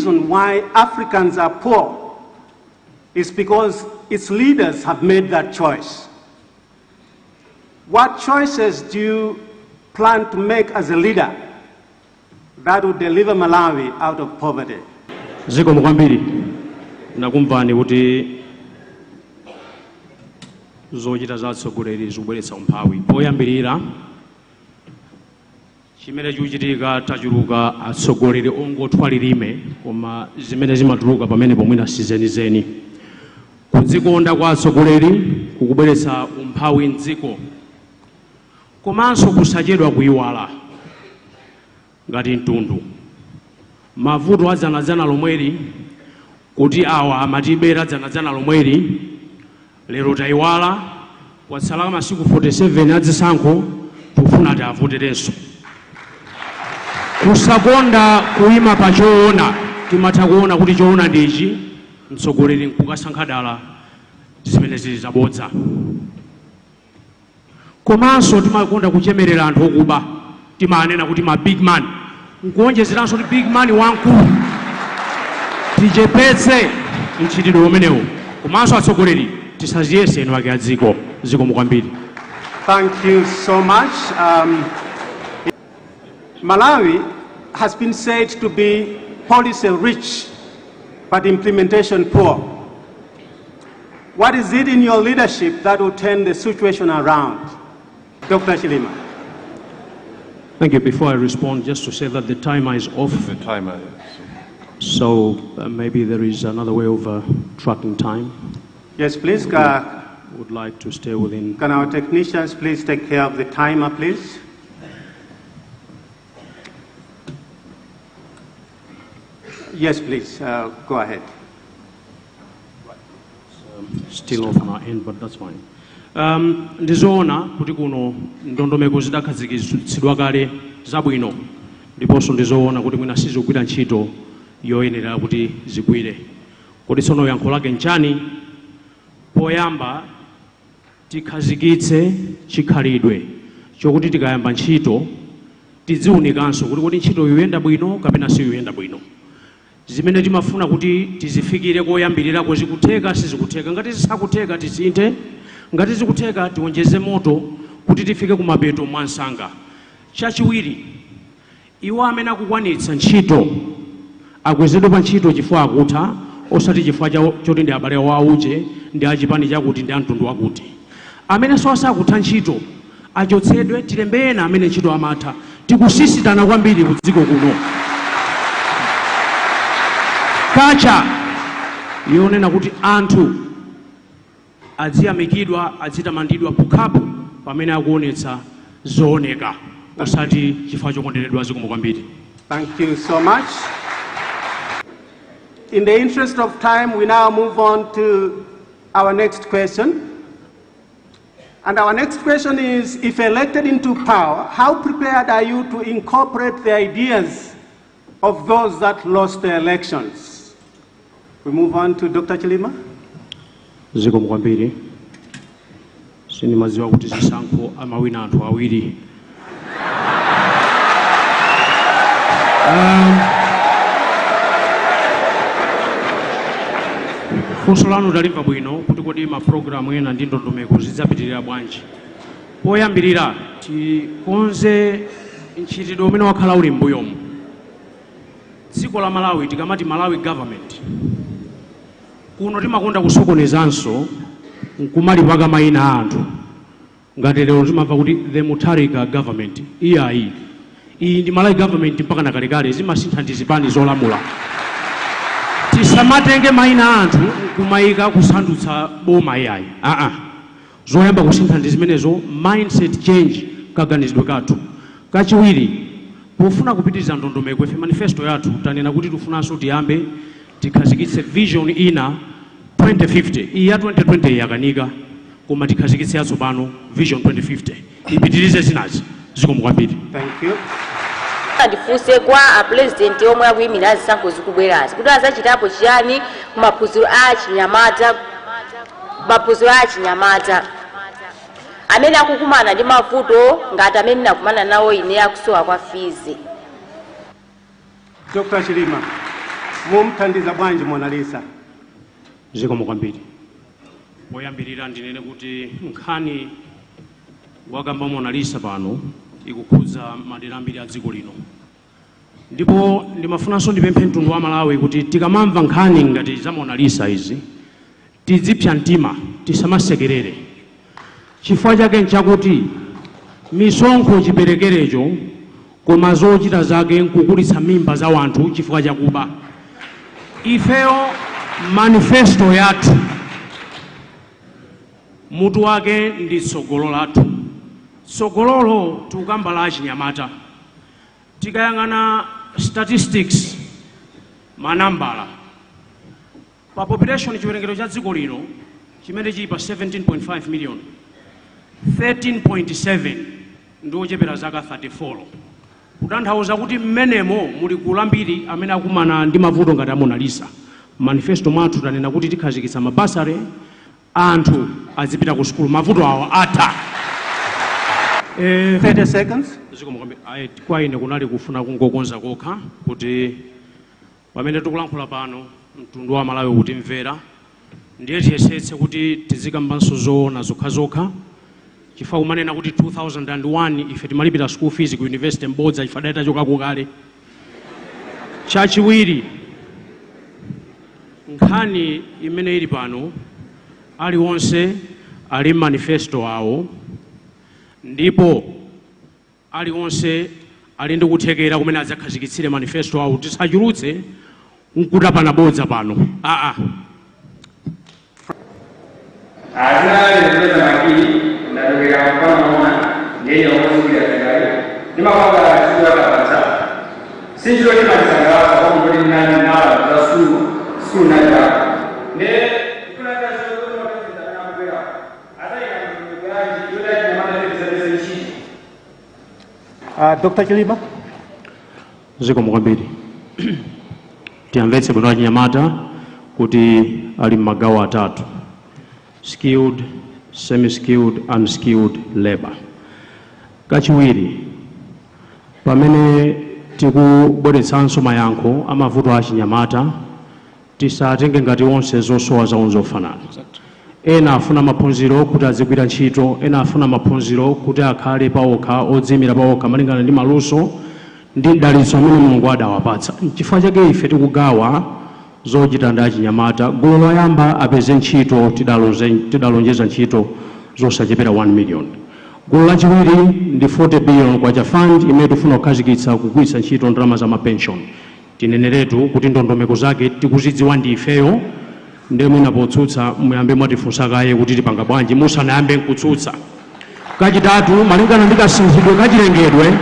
Reason why Africans are poor is because its leaders have made that choice. What choices do you plan to make as a leader that will deliver Malawi out of poverty? Zikomo kwambiri. Ndakumvani kuti zochita za atsogoleri zikubweretsa umphawi. Poyambirira, chimene chikuchitika, tachuluka atsogoleri ongothwa lilime, koma zimene zimatuluka pamene pomwina sizenizeni. Kudzikonda kwa atsogoleri kukubweretsa umphawi mdziko, komanso kusachedwa kuyiwala ngati mtundu. Mavuto adzanadzana lomweri kuti awa amatibera dzanadzana lomweri, lero tayiwala. Kwatsala masiku 47 azisankho, tikufuna tiavoterenso. Kusakonda kuyima pa choona. Timatha kuona kuti choona ndi ichi, mtsogoleri nkukasankha dala zimene zili zabodza. Komanso timakonda kuchemerera anthu okuba, timanena kuti ma big man, nkuonjezeranso kuti big man wamkulu. Tichepetse mchitidwe umenewo, komanso atsogoleri tisaziyese eni ake a dziko. Zikomo kwambiri. Thank you so much. Malawi has been said to be policy rich, but implementation poor. What is it in your leadership that will turn the situation around? Dr. Chilima. Thank you. Before I respond, just to say that the timer is off. The timer is. So maybe there is another way of tracking time. Yes, please. Would like to stay within. Can our technicians please take care of the timer, please? Yes, please. Go ahead. Still off on our end, but that's fine. Ndizoona kuti kuno ndondomeko zidakhazikitsidwa kale zabwino, ndiponso ndizoona kuti mwina sizikugwira ntchito yoyenera kuti zigwire. Kodi tsono yankho lake nchani? Poyamba, tikhazikitse chikhalidwe chokuti tikayamba ntchito tidziwunikanso kuti kodi ntchito yoyenda bwino kapena siyoyenda bwino, zimene timafuna kuti tizifikire koyambirirako zikutheka, sizikutheka. Ngati zisakutheka, tisinthe. Ngati zikutheka, tiwonjeze moto kuti tifike kumapeto mwansanga. Chachiwiri, iwo amene akukwanitsa ntchito akwezedwe pa ntchito chifukwa akutha, osati chifukwa choti ndi abale awo auje, ndi achipani chakuti, ndi amtundu wakuti. Amene sakutha ntchito achotsedwe, tilembe ena amene ntchito amatha. Tikusisitana kwambiri ku dziko kuno. Kacha yonena kuti anthu adziyamikidwa, adzitamandidwa pokhapo pamene akuonetsa zooneka, osati chifukwa chokondweredwa. Zikomo kwambiri. Thank you so much. In the interest of time, we now move on to our next question. And our next question is, if elected into power, how prepared are you to incorporate the ideas of those that lost the elections? We move on to Dr. Chilima. Zikomo kwambiri. Sindimadziwa kuti zisankho amawina anthu awiri. Funso lanu talimva bwino kuti kodi mapulogalamu ena ndi ndondomeko zidzapitirira bwanji. Poyambirira, tikonze mchitidwe umene wakhala uli m'mbuyomu. Dziko la Malawi, tikamati Malawi Government, kuno timakonda kusokonezanso nkumalipaka mayina a anthu. Ngati lero timamva kuti the Mutharika government. Iyayi, iyi ndi Malawi Government mpaka na kalekale. Zimasintha ndi zipani zolamula. Tisamatenge mayina a anthu nkumayika kusandutsa boma, iyayi, aa. Zoyamba kusintha ndi zimenezo, mindset change, kaganizidwe kathu. Kachiwiri, pofuna kupitiriza ndondomeko, ife manifesto yathu tanena kuti tifunanso tiyambe tikhazikitse vision ina 2050. Iyi ya 2020 yakanika, koma tikhazikitse yatsopano, vision 2050, ipitirize zinazi. Zikomo kwambiri. Thank you. Ndifunse kwa a president omwe akuyimira zisankho zikubwerazi kuti azachitapo chiyani kumaphunziro a chinyamata, maphunziro a chinyamata amene akukumana ndi mavuto ngati amene nakumana nawo ine akusowa kwa fees. Dr. Chilima. Mumthandiza bwanji Monalisa? Zikomo kwambiri. Poyambirira ndinene kuti nkhani wakamba Monalisa pano ikukhudza madera ambiri a dziko lino, ndipo ndimafunanso ndipemphe mtundu wa Malawi kuti tikamamva nkhani ngati za Monalisa izi tizipsa mtima, tisamasekerere. Chifukwa chake nchakuti misonkho chiperekerecho, koma zochita zake nkukulitsa mimba za wanthu chifukwa chakuba. Ifeyo manifesto yathu mutu wake ndi tsogolo lathu. Tsogololo tikukamba la achinyamata. Tikayang'ana statistics, manambala pa population, chiwerengero cha dziko lino chimene chili pa 17.5 million, 13.7 ndi ochepera zaka 34, kutanthauza kuti mmenemo muli gulu ambiri amene akumana ndi mavuto ngati a Monalisa. Manifesto mwathu tanena kuti tikhazikitsa mabursary, anthu azipita ku sukulu, mavuto awo atha. 30 seconds. Zikomo kwambiri. Ayi, kwa ine kunali kufuna kungokonza kokha kuti pamene tikulankhula pano mtundu wa Malawi kutimvera, ndiye tiyesetse kuti tizikambanso zoona zokhazokha, chifukwa kumanena kuti 2001 ife timalipira school fees ku university mbodza, ife adali tachokako kale. Chachiwiri, nkhani imene ili pano, aliwonse ali manifesto awo, ndipo aliwonse ali ndi kuthekera kumene adzakhazikitsire manifesto awo. Tisachulutse nkutapana bodza pano, aa. Azina ndipeza makini, ndachokera mfano ndiye omuzikira tengayo ndimakwanga ntchito yakapatsa si ntchito chimandisangalatsa kwakungoti ndinali nala za sukulu, sukulu nalipaka nde ndikunatasakubwera atayika yanji yotachinyamata ntchito. Dr. Chilima. Zikomo kwambiri. Tiyamvetse bwino achinyamata kuti ali m'magawo atatu: skilled, semi-skilled, unskilled labor. Kachiwiri, pamene tikubweretsanso mayankho amavuto achinyamata, tisatenge ngati onse zosowa zawo zofanana. Ena afuna maphunziro kuti azigwira ntchito, ena afuna maphunziro kuti akhale paokha, odziyimira paokha malingana ndi maluso ndi mdalitso amene Mulungu adawapatsa. Nchifukwa chake ife tikugawa zochita ndi achinyamata. Gulu loyamba apeze ntchito, tidalonjeza ntchito zosachepera 1 million. Gulu lachiwiri ndi 40 billion kwacha fund imene tifuna kukhazikitsa kugwiritsa ntchito ndalama za mapension. Tineneretu kuti ndondomeko zake tikuzidziwa ndi ifeyo, ndiye mwina potsutsa muyambe mwatifunsa kaye kuti tipanga bwanji musanayambe nkutsutsa. Kachitatu, malingana ndi kasinthidwe kachilengedwe,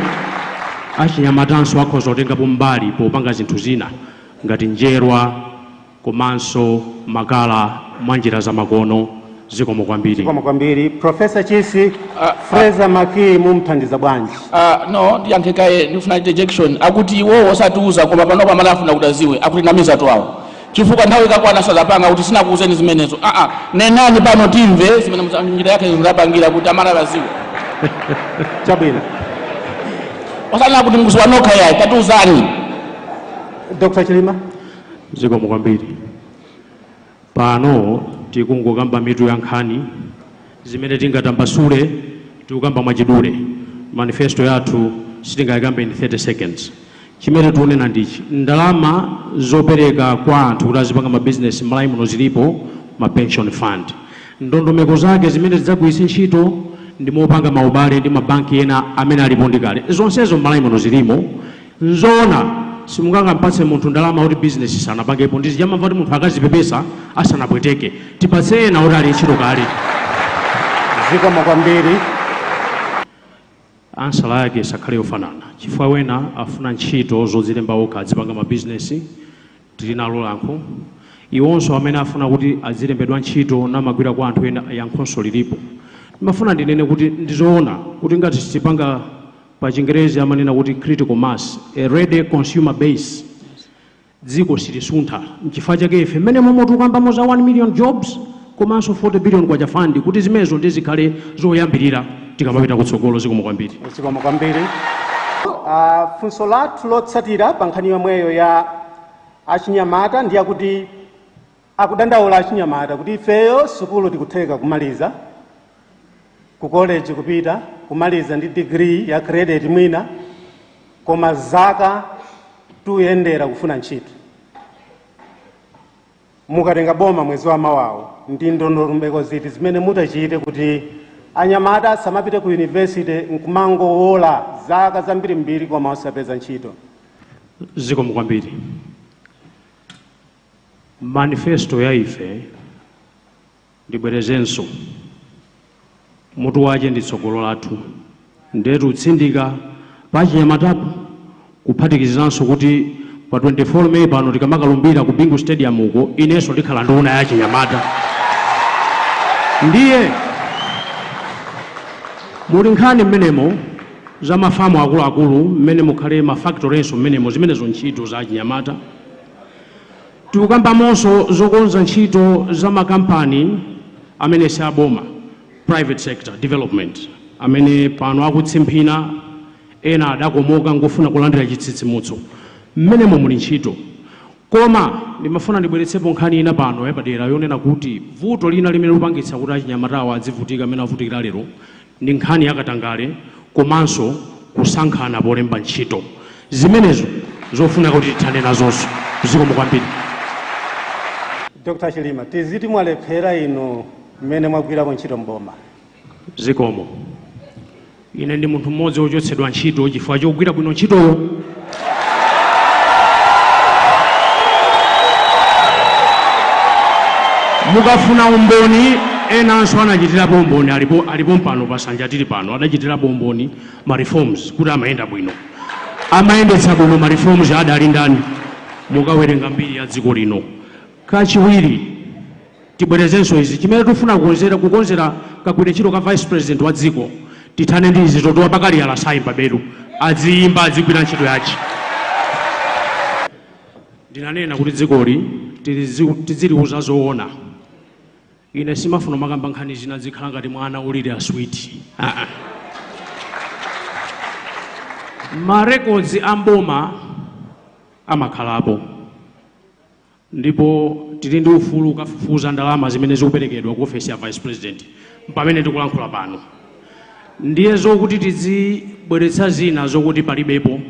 achinyamatanso akhoza kutengapo mbali popanga zinthu zina ngati njerwa komanso makala mwa njira zamakono. Zikomo kwambiri. Zikomo kwambiri. Professor Chisi, Fraser Maki mumthandiza bwanji? No, ndiyankhe kaye, ndikufuna interjection. Akuti iwowo osatiuza, koma panopo amene afuna kuti aziwe akuti namizatu awo, chifukwa nthawi ikakwana sazapanga kuti sinakuuzeni zimenezo. Aa, nenani pano timve zimene njira yake muzapangira kuti amene aziwe. Chabwino. Osanena kuti mukuziwa nokha, yayi, tatiuzani. Dr. Chilima. Zikomo kwambiri. Pano tikungokamba mitu ya nkhani zimene tingatambasule, tikukamba mwachidule. Manifesto yathu sitingayikambe in 30 seconds. Chimene tikunena ndichi: ndalama zopereka kwa anthu kuti azipanga mabizinesi m'Malawi muno zilipo, ma pension fund. Ndondomeko zake zimene zidzagwiritse ntchito ndi mopanga maubale ndi mabanki ena amene alipo ndi kale. Zonsezo m'Malawi muno zilimo. Nzoona simungangampatse munthu ndalama kuti bizinesi sanapangepo. Ndizijamamva kuti munthu akazipepesa asanapweteke. Tipatse ena kuti ali ntchito kale. Zikomo kwambiri. Ansala yake isakhale yofanana, chifukwa wena afuna ntchito zodzilemba okha, azipanga mabizinesi, tili nalo yankho. Iwonso amene afuna kuti azilembedwa ntchito namagwira kwa anthu ena, yankhonso lilipo. Ndimafuna ndinene kuti ndizoona kuti ngati sitipanga, pa Chingerezi amanena kuti critical mass, a ready consumer base, dziko silisuntha. Nchifukwa chake ife mmene momwe tikukambamo za 1 million jobs komanso 40 billion kwacha fund, kuti zimenezo ndizikhale zoyambirira tikamapita kutsogolo. Zikomo kwambiri. Zikomo kwambiri. Funso lathu lotsatira pa nkhani yomweyo ya Achinyamata ndiye kuti akudandaula achinyamata kuti ifeyo sukulu tikutheka kumaliza, ku college kupita kumaliza ndi degree ya credit mwina, koma zaka tuyendera kufuna ntchito. Mukatenga boma mwezi wa mawawo, ndi ndondomeko ziti zimene mutachite kuti anyamata asamapite ku university nkumangowola zaka zambirimbiri koma osapeza ntchito? Zikomo kwambiri. Manifesto ya ife, ndibwerezenso, mutu wache ndi tsogolo lathu. Ndetu utsindika pa chinyamatapo, kuphatikizanso kuti pa 24 Meyi pano tikamakalumbira ku Bingu Stadium uko, inenso ndikhala nduna ya chinyamata. Ndiye muli nkhani mmenemo za mafamu akuluakulu, mmene mukhale mafactorenso mmenemo, zimenezo ntchito za chinyamata. Tikukambamonso zokonza ntchito za makampani amene si aboma, private sector development, amene pano akutsimphina, ena adakomoka ngofuna kulandira chitsitsimutso. Mmenemo muli ntchito. Koma ndimafuna ndibweretsepo nkhani ina pano yapadera yonena kuti vuto lina limene lupangitsa kuti achinyamatawo adzivutika amene avutikira lero ndi nkhani yakatangale komanso kusankhana polemba ntchito, zimenezo zofuna kuti tithane nazonso. Zikomo kwambiri. Dr. Chilima, tiziti mwalephera inu mmene mwagwirako ntchito mboma? Zikomo. Ine ndi munthu mmodzi wochotsedwa ntchito chifukwa chogwira bwino ntchitoyo. Mukafuna umboni, enanso anachitirapo umboni, alipo mpano pasanja tili pano, adachitirapo umboni ma reforms kuti amayenda bwino, amayendetsa bwino ma reforms adali ndani? Mukawerenga mbiri ya dziko lino. Kachiwiri, tibwerezenso izi chimene tifuna kukonzera kagwire ntchito ka vice president wa dziko, tithane ndi izi totowa pakali alasayimba beru, adziyimba, adzigwira ntchito yace. Ndinanena kuti dzikoli tiziliuza zoona. Ine simafuna makamba nkhani zina zikhala ngati mwana ulire aswiti. Marekodzi a mboma amakhalapo, ndipo tili ndi ufulu ukafufuza ndalama zimene zikuperekedwa ku ofesi ya vice president pamene tikulankhula pano. Ndiye zokuti tizibweretsa zina zokuti palibepo,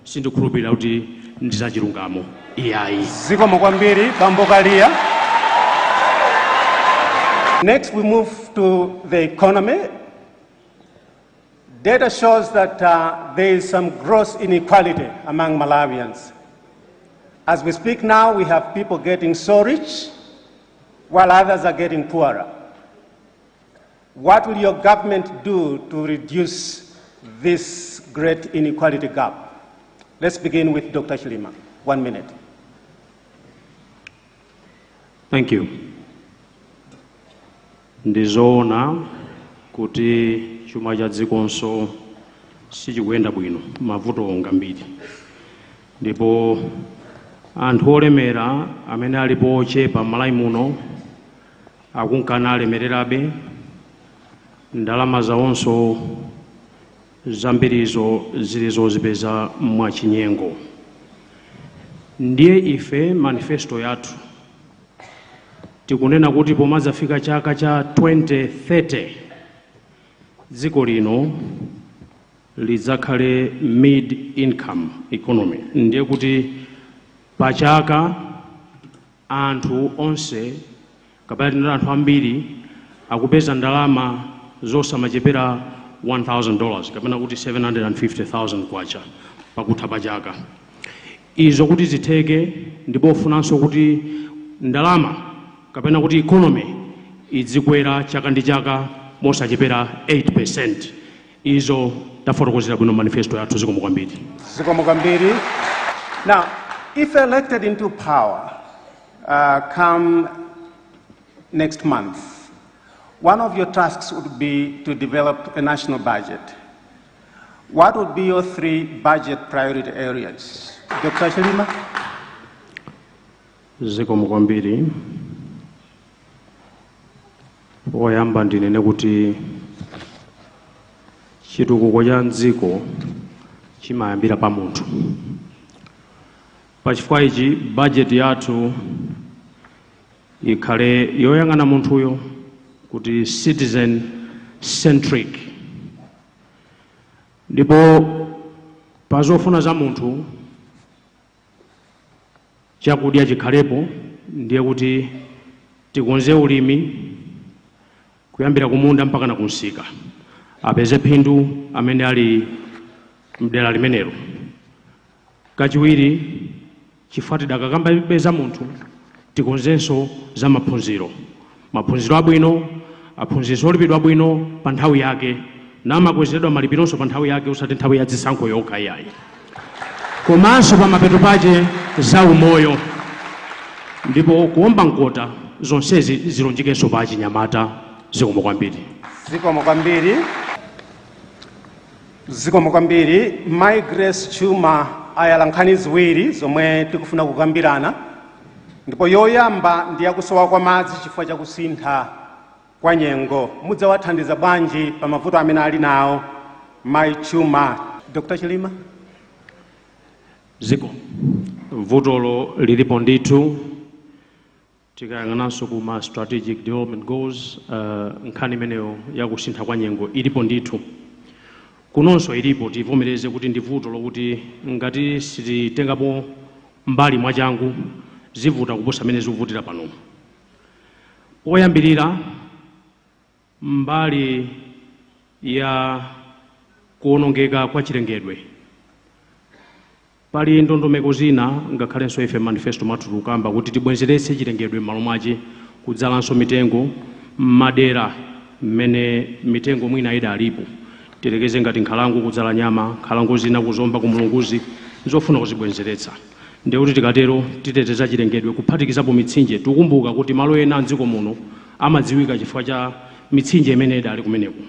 sindikhulupirira kuti ndi zachilungamo iyayi. Zikomo kwambiri, Bambo Kalia. Next we move to the economy. Data shows that there is some gross inequality among Malawians. As we speak now, we have people getting so rich while others are getting poorer. What will your government do to reduce this great inequality gap? Let's begin with Dr. Chilima. 1 minute. Thank you. Ndizoona kuti chuma cha dzikonso sichikuyenda bwino, mavuto ngambiri, ndipo anthu olemera amene alipo ochepa m'Malawi muno akunkana alemererabe, ndalama zawonso zambirizo zili zozipeza mwachinyengo. Ndiye ife manifesto yathu tikunena kuti pomadzafika chaka cha 2030 dziko lino lidzakhale mid income economy. Ndiye kuti pachaka anthu onse kapena tinena anthu ambiri akupeza ndalama zosamachepera $1,000 kapena kuti 750,000 kwacha pakutha pachaka. Izo kuti zitheke, ndipo ufunanso kuti ndalama kapena kuti economy idzikwera chaka ndi chaka mosachepera 8%. Izo tafotokozera bwino manifesto yathu. Zikomo kwambiri. Zikomo kwambiri. Now, if elected into power, come next month, one of your tasks would be to develop a national budget. What would be your 3 budget priority areas? Dr. Chilima? Zikomo kwambiri. Poyamba ndinene kuti chitukuko cha mdziko chimayambira pa munthu. Pachifukwa ichi bajeti yathu ikhale yoyang'ana munthuyo, kuti citizen centric, ndipo pa zofuna za munthu chakudya chikhalepo. Ndiye kuti tikonze ulimi kuyambira kumunda mpaka na kumsika, apeze phindu amene ali mdera limenelo. Kachiwiri, chifukwa tidakakamba za munthu, tikonzenso za maphunziro, maphunziro abwino, aphunzitsi olipidwa bwino pa nthawi yake, namakwezedwa malipironso pa nthawi yake, usati nthawi ya zisankho yokha iyayi. Komanso pa mapeto pache za umoyo, ndipo kuomba mkota zonsezi zilunjikenso pa achinyamata. Zikomo kwambiri. Zikomo kwambiri, zikomo kwambiri. Mai Grace Chuma ayala nkhani ziwiri zomwe tikufuna kukambirana, ndipo yoyamba ndi yakusowa kwa madzi chifukwa chakusintha kwa nyengo. Mudzawathandiza bwanji pa mavuto amene ali nawo Mai Chuma? Dr Chilima. Ziko vutolo lilipo ndithu. Tikayang'ananso kuma strategic development goals, nkhani imeneyo yakusintha kwa nyengo ilipo ndithu. Kunonso ilipo, tivomereze kuti ndi vuto lokuti ngati sititengapo mbali mwachangu zivuta kuposa amene zikuvutira pano. Poyambirira, mbali ya kuwonongeka kwa chilengedwe, pali ndondomeko zina, ngakhalenso ife manifesto mwathu tikukamba kuti tibwezeretse chilengedwe m'malo mwache, kudzalanso mitengo m'madera mmene mitengo mwina idalipo, tilekeze ngati nkhalango kudzala nyama, nkhalango zina kuzomba kumulunguzi, zofuna kuzibwezeretsa. Ndikuti tikatero titeteza chilengedwe, kuphatikizapo mitsinje. Tikumbuka kuti malo ena mdziko muno amadziwika chifukwa cha mitsinje imene idali kumeneko.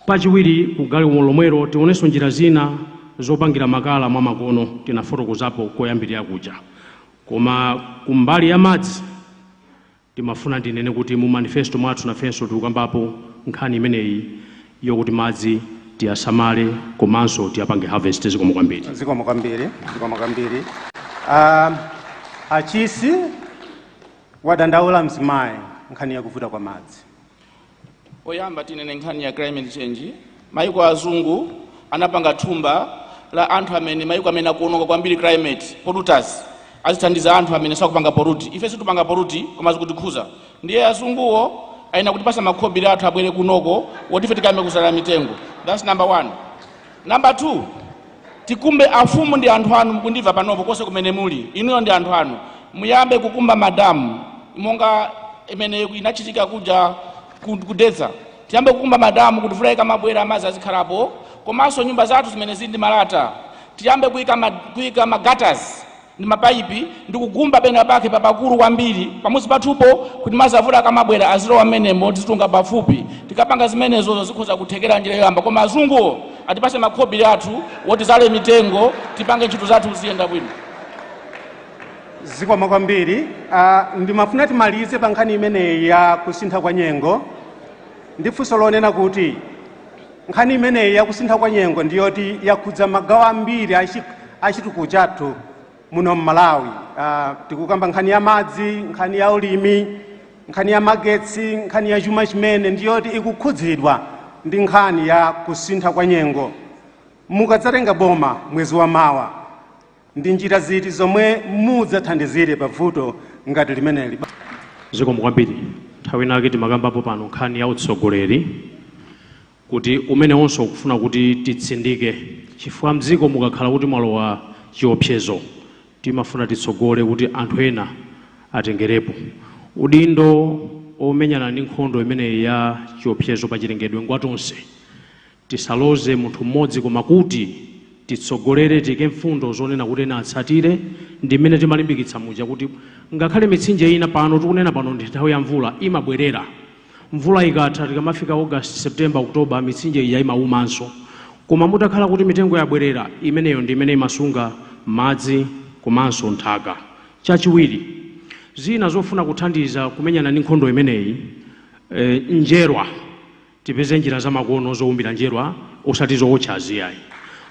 Pachiwiri, ku gawo lomwero tionenso njira zina zopangira makala mwa makono, tinafotokozapo koyambirira kuja. Koma kumbali ya madzi timafuna ndinene kuti mu manifesto mwathu nafenso tikukambapo nkhani imeneyi yokuti madzi tiyasamale komanso tiyapange harvest. Zikomo kwambiri. Zikomo kwambiri, zikomo kwambiri. Achisi wadandaula mzimayi nkhani yakuvuta kwa madzi. Poyamba tinene nkhani ya climate change. Maiko azungu anapanga thumba la anthu amene, maiko amene akuononga kwambiri, climate polluters, azithandiza anthu amene sakupanga pollute. Ife situpanga pollute koma zikutikhuza. Ndiye azunguwo ayina kutipasa makhobiri athu abwere kunoko woti ife tikayambe kuzala mitengo. That's number one. Number two, tikumbe afumu ndi anthu anu. Mukundimva panopo konse kumene muli inuyo ndi anthu anu, muyambe kukumba madamu monga imene inachitika kuja kudetsa. Tiyambe kukumba madamu kuti mvula ikamabwera madzi azikhalapo. Komanso nyumba zathu zimene zili ndi malata, tiyambe kuyika ma gutters ndi mapaipi ndi kugumba pena pake papakulu kwambiri pamudzi pathupo kuti madzi avula akamabwera azilowa mmenemo, tizitunga pafupi. Tikapanga zimenezozo zikhoza kuthekera, njira yoyamba. Koma azunguwo atipase makhobiri athu wotizale mitengo, tipange ntchito zathu ziyenda bwino. Zikomo kwambiri. Ndimafuna timalize pa nkhani imeneyi ya kusintha kwa nyengo ndi funso lonena kuti nkhani imeneyi ya kusintha kwa nyengo ndiyoti yakhudza magawo ambiri achitukuko chathu muno mMalawi. Tikukamba nkhani ya madzi, nkhani ya ulimi, nkhani ya magetsi, nkhani ya chuma chimene ndiyoti ikukhudzidwa ndi nkhani ya kusintha kwa nyengo. Mukadzatenga boma mwezi wa mawa, ndi njira ziti zomwe mudzathandizire pa vuto ngati limeneli? Zikomo kwambiri. Nthawi inake timakambapo pano nkhani ya utsogoleri, kuti umenewonso ukufuna kuti titsindike, chifukwa mdziko mukakhala kuti mwalowa chiopsezo timafuna titsogole kuti anthu ena atengerepo udindo omenyana ndi nkhondo imeneyi ya chiopsezo pa chilengedwe. Ngwatonse, tisaloze munthu mmodzi, koma kuti titsogolere, tiyike mfundo zonena kuti ena atsatire. Ndi mmene timalimbikitsa muja kuti ngakhale mitsinje ina pano tikunena pano ndi nthawi ya mvula, imabwerera mvula ikatha. Tikamafika August, September, October, mitsinje ija imaumanso, koma mutakhala kuti mitengo yabwerera, imeneyo ndi imene imasunga madzi komanso nthaka. Chachiwiri, zina zofuna kuthandiza kumenyana ndi nkhondo imeneyi, njerwa, tipeze njira zamakono zowumbira njerwa, osati zowotcha aziyayi.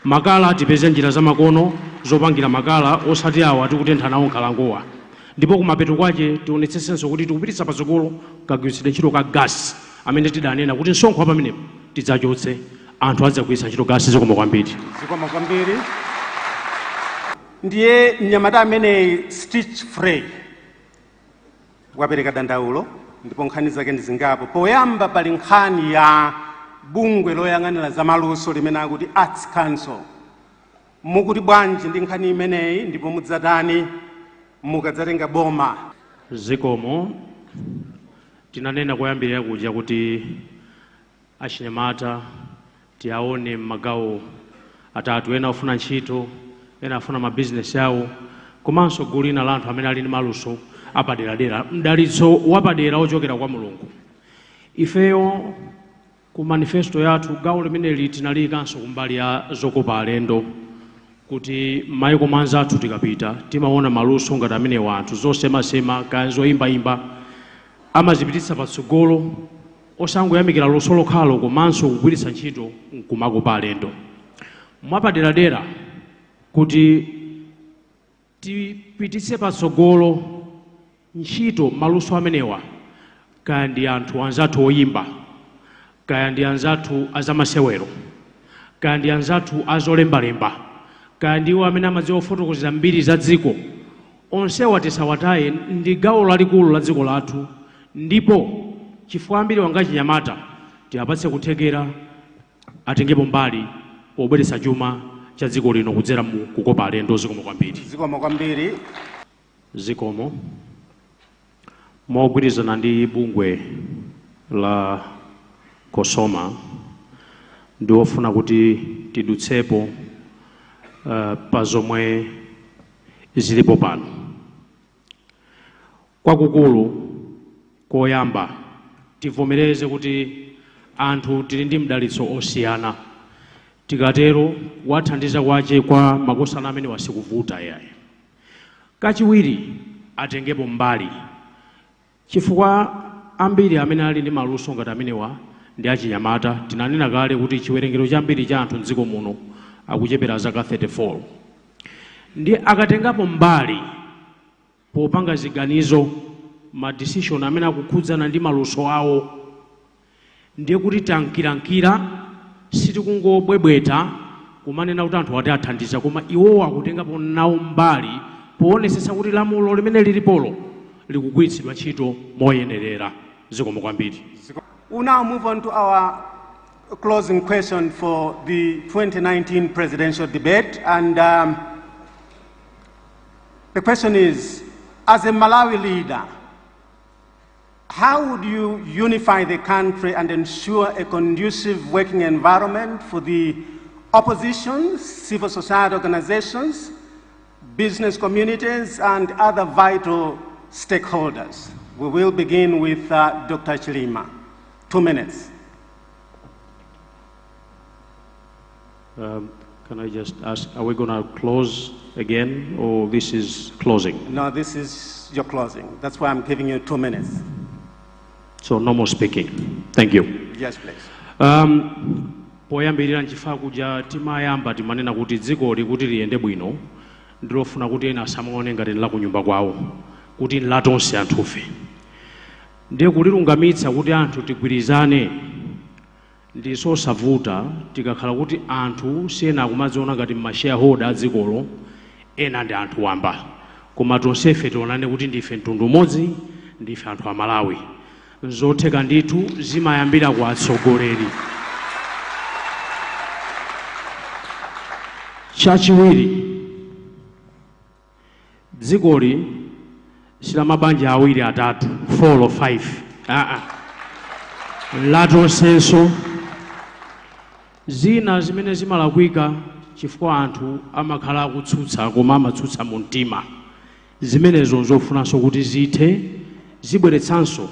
Makala tipeze njira zamakono zopangira makala, osati awa tikutentha nawo nkhalangowa. Ndipo kumapeto kwache tionetsetsenso kuti tikupititsa patsogolo kagwiritsidwe ntchito ka gasi amene tidanena kuti msonkho wa pamenepo tidzachotse, anthu adzagwiritsa ntchito gasi. Zikomo kwambiri. Zikomo kwambiri. Ndiye mnyamata amene Stitch Frey wapereka dandaulo, ndipo nkhani zake ndi zingapo. Poyamba pali nkhani ya bungwe loyang'anira zamaluso limene akuti Arts Council. Mukuti bwanji ndi nkhani imeneyi, ndipo mudzatani mukadzatenga boma? Zikomo. Tinanena koyambirira kuja kuti achinyamata tiaone m'magawo atatu: ena afuna ntchito, ena afuna mabizinesi awo, komanso gulu lina la anthu amene ali ndi maluso apaderadera, mdalitso wapadera ochokera kwa Mulungu. Ifeyo ku manifesto yathu gawo limeneli tinaliyikanso kumbali ya zokopa alendo, kuti m'mayiko mwanzathu tikapita timaona maluso ngati amenewa, anthu zosemasema kaya zoyimbayimba amazipititsa patsogolo, osangoyamikira luso lokhalo komanso kugwiritsa ntchito nkumakopa alendo mwapaderadera. Kuti tipititse patsogolo ntchito maluso amenewa, kaya ndi anthu anzathu oyimba, kaya ndi anzathu azamasewero, kaya ndi anzathu azolembalemba, kaya ndiwo amene amadziwa kufotokozera mbiri za dziko, onsewa tisawataye, ndi gawo lalikulu la dziko lathu. Ndipo chifukwa ambiri wanga chinyamata, tiwapatse kuthekera atengepo mbali pobweretsa chuma cha dziko lino kudzera mu kukopa alendo. Zikomo kwambiri. Zikomo kwambiri. Zikomo. Mogwirizana ndi bungwe la COSOMA, ndiwofuna kuti tidutsepo pa zomwe zilipo pano. Kwakukulu koyamba, tivomereze kuti anthu tili ndi mdalitso osiyana. Tikatero kuwathandiza kwache kwa makosana amene wasikuvuta yayi. Kachiwiri, atengepo mbali, chifukwa ambiri amene ali ndi maluso ngati amenewa ndi achinyamata. Tinanena kale kuti chiwerengero chambiri cha anthu mdziko muno akuchepera zaka 34. Ndi akatengapo mbali popanga ziganizo, ma decision amene akukhudzana ndi maluso awo, ndiye kuti tankirankira, sitikungobwebweta kumanena kuti anthu ati athandiza, koma iwowo akutengapo nawo mbali poonetsetsa kuti lamulo limene lilipolo likugwiritsidwa ntchito moyenerera. Zikomo kwambiri. We now move on to our closing question for the 2019 presidential debate. And the question is, as a Malawi leader, how would you unify the country and ensure a conducive working environment for the opposition, civil society organizations, business communities, and other vital stakeholders? We will begin with Dr. Chilima. 2 minutes. Can I just ask, are we going to close again, or this is closing? No, this is your closing. That's why I'm giving you 2 minutes. So no more speaking. Thank you. Yes, please. Poyambirira, nchifukwa kuja timayamba timanena kuti dzikoli kuti liyende bwino ndilofuna kuti ena asamaone ngati ndi la kunyumba kwawo, kuti ndi la tonse anthufe. Ndiye kulilungamitsa kuti anthu tigwirizane ndi sosavuta tikakhala kuti anthu siyena akumadziona ngati mashareholder a dzikolo, ena ndi anthu wamba, koma tonsefe tionane kuti ndife mtundu umodzi, ndife anthu Amalawi. Nzotheka ndithu, zimayambira kwa atsogoleri. Chachiwiri, dzikoli sila mabanja awiri, atatu, 4 or 5, aa, latonsenso. Zina zimene zimalakwika chifukwa anthu amakhala akutsutsa koma amatsutsa mu mtima, zimenezo zofunanso kuti zithe, zibweretsanso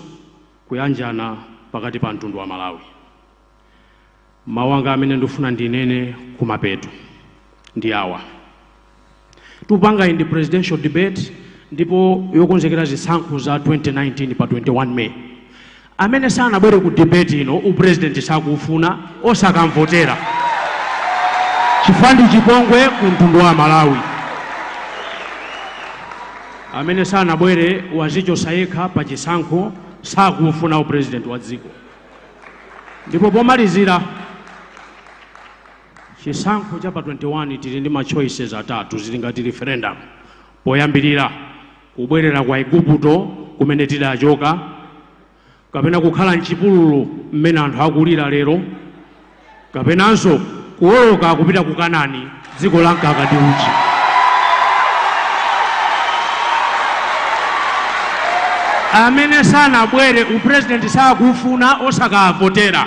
kuyanjana pakati pa mtundu wa Malawi. Mawu anga amene ndifuna ndinene kumapeto ndi awa: tupanga ndi presidential debate ndipo yokonzekera zisankho za 2019 pa 21 May. Amene sanabwere ku debate ino, upresident sakufuna, osakamvotera. Chifukwa ndi chipongwe ku mtundu wa Malawi. Amene sanabwere wazichosa yekha pa chisankho, sakufuna upresident wa dziko. Ndipo pomalizira, chisankho cha pa 21 tili ndi ma choices atatu, zili ngati referendum. Poyambirira, kubwerera kwa Igupto kumene tidachoka, kapena kukhala mchipululu mmene anthu akulira lero, kapenanso kuwoloka kupita ku Kanani, dziko la mkaka ndi uchi. Amene sanabwere, upresident sakufuna, osakavotera,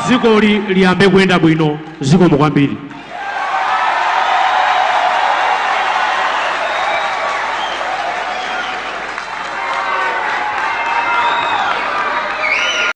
dzikoli liyambe kuyenda bwino. Zikomo kwambiri.